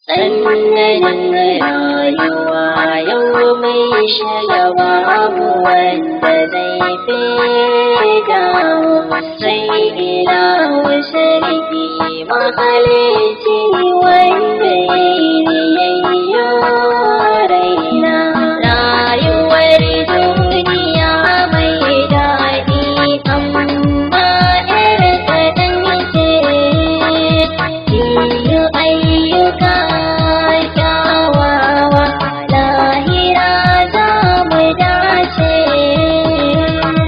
Tsananin rayuwa yau mai shiga, babu wanda zai fi dawo sai ilahu sarki mahalicci wanda ya yi raina. Rayuwar duniya mai daɗi, amma 'yar kaɗan ce. Yi ayyuka kyawawa, lahira za mu dace.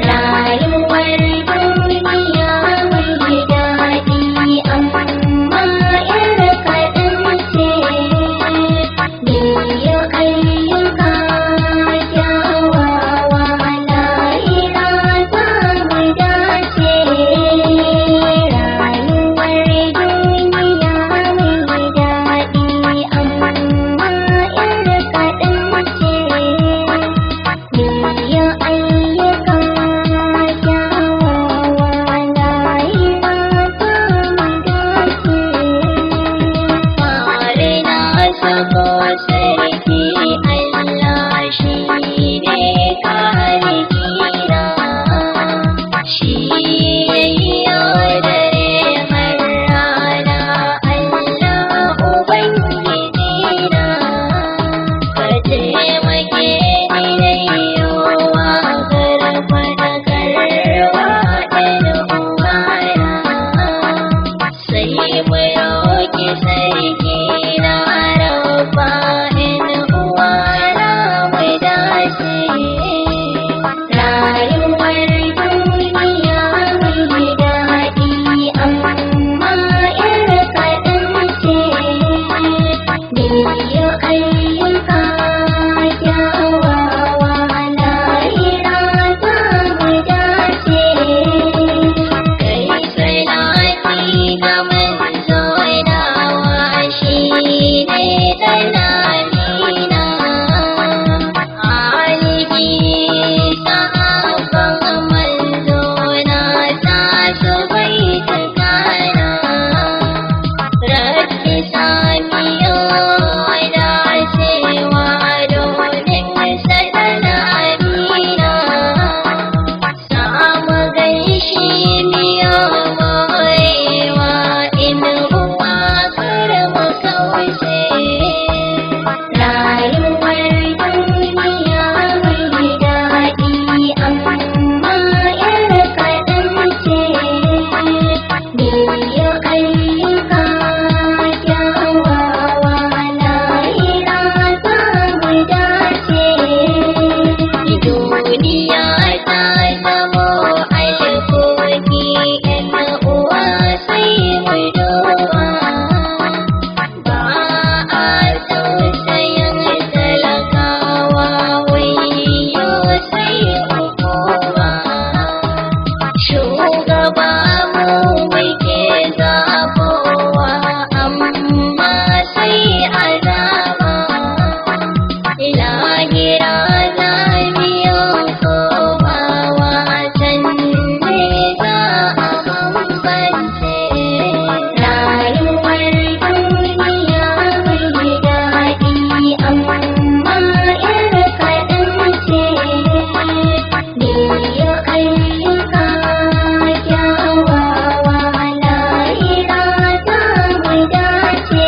Rayuwar duniya mai daɗi, amma 'yar kaɗan ce. Yi ayyuka kyawawa, lahira za mu dace. Rayuwar duniya mai daɗi, amma 'yar kaɗan ce. Yi ayyuka kyawawa, lahira za mu dace. Fari na sako sarki Allah, shi ne kalikina, shi ya dare har rana. Allah Ubangijina, ka taimake ni da yiwuwa faɗakarwa ɗan uwana. Sai mu roƙi sarki na rabba in uwana mu dace. Rayuwar duniya mai daɗi, amma 'yar kaɗan ce. Biyu ayyuka kyawawa, lahira za mu dace. Kai salati ga manzo nawa, shi ne ɗan Amina, alihi sahabban manzo na sa su bai kana. Rabbi samiyo dacewa domin sadana Amina, samu gaishe miyo morewa in uwa kar mu kauce. Rayuwar duniya mai daɗi, amma 'yar kaɗan ce. Biyu ayyuka kyawawa, lahira za mu dace. Duniya ta zamo alkoki, 'yan uwa sai mu duba. Ba a tausayin talakawa, wayo sai hukuma. Shugaba mu muke zabowa, amma sai azaba. Lahira za biyo komawa, can ne za a bambance. Rayuwar duniya mai daɗi, amma 'yar kaɗan ce. Biyu ayyuka kyawawa, lahira za mu dace.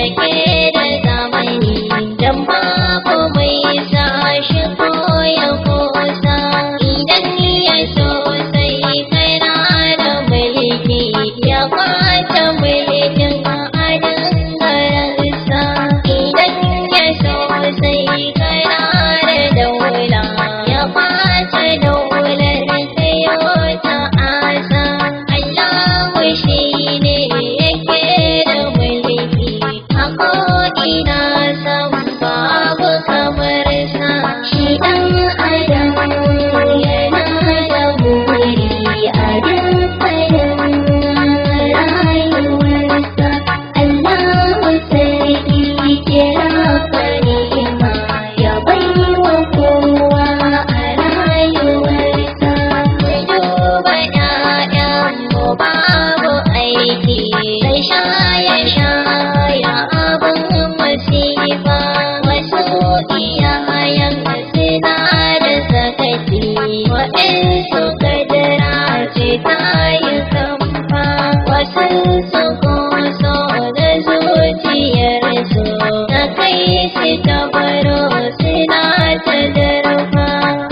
yake da zamani, dan babu mai sa shi ko ya kosa. Idan ya so sai kana da mulki, ya kwace mulkin a dangaransa. Idan ya so sai kana da daula, ya kwace daular kayo ta asa. Allahu shi ne yake da mulki a ko'ina, san babu kamar sa. Shi ɗan adam yana da buri a dukkanin rayuwarsa. Allahu sarki kira ni'ima ya baiwa kowa a rayuwarsa. Mu duba ‘ya'yanmu babu aiki, sai shaye-shaye abin masifa. Wasu iyayen suna da sakaci, waɗansu kadara ce ta yi kamfa, wasu su so da zuciyarsu ta kai su ta baro suna ta darfa.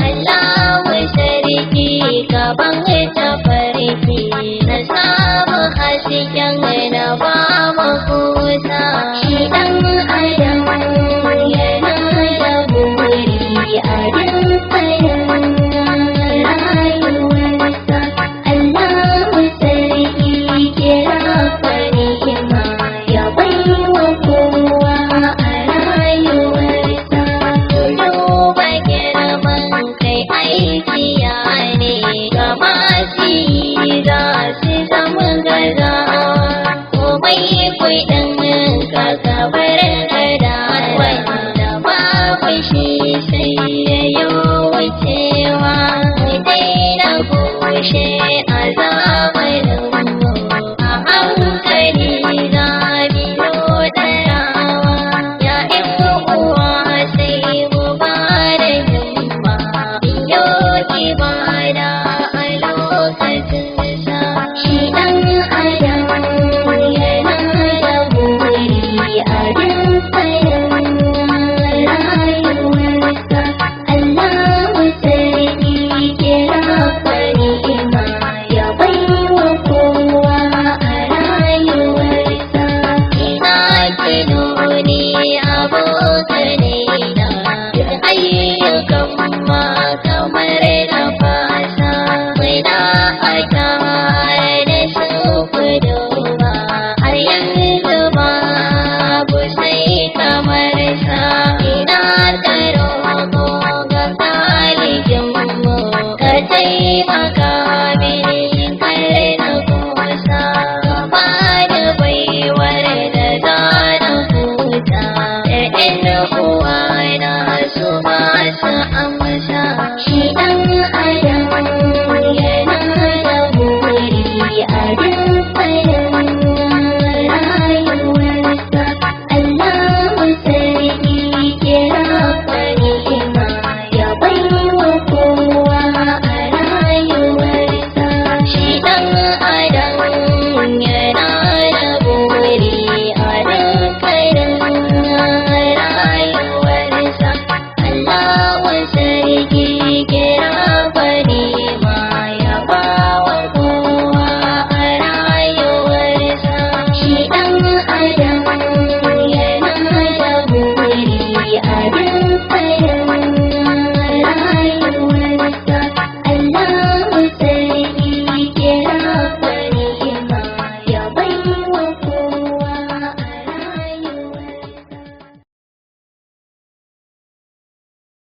Allahu sarki gaban tafarki na samu hasken na ba mu kusa. Shi ɗan adam yana da buri a dukkanin rayuwarsa. Allahu sarki kira ni'ima ya baiwa kowa a rayuwarsa. Duba girman kai aiki ya ne ga masu yi, za su zama gazawa. Komai kuɗin ka kabar gada, wanda babu shi sai ya yi wucewa. Mu daina kushe a zamanin mu, a hankali za biyo ɗarawa. Ya uwa, sai mu ba da himma, biyo ibada a lokacin sa. Shi ɗan adam yana da buri a dukkanin rayuwarsa. Allahu sarki kira ni'ima ya baiwa kowa a rayuwarsa. Ina kinoni abokanai na, duk ayyukan ma kamar na fasa. Muna a tare da su, kuduba har yanzu babu sai kamar sa. Ina ta roƙo ga mu, ka taimaka mini kar na kusa, ka bani baiwar da za na huta da ƴan uwana su masu amsa.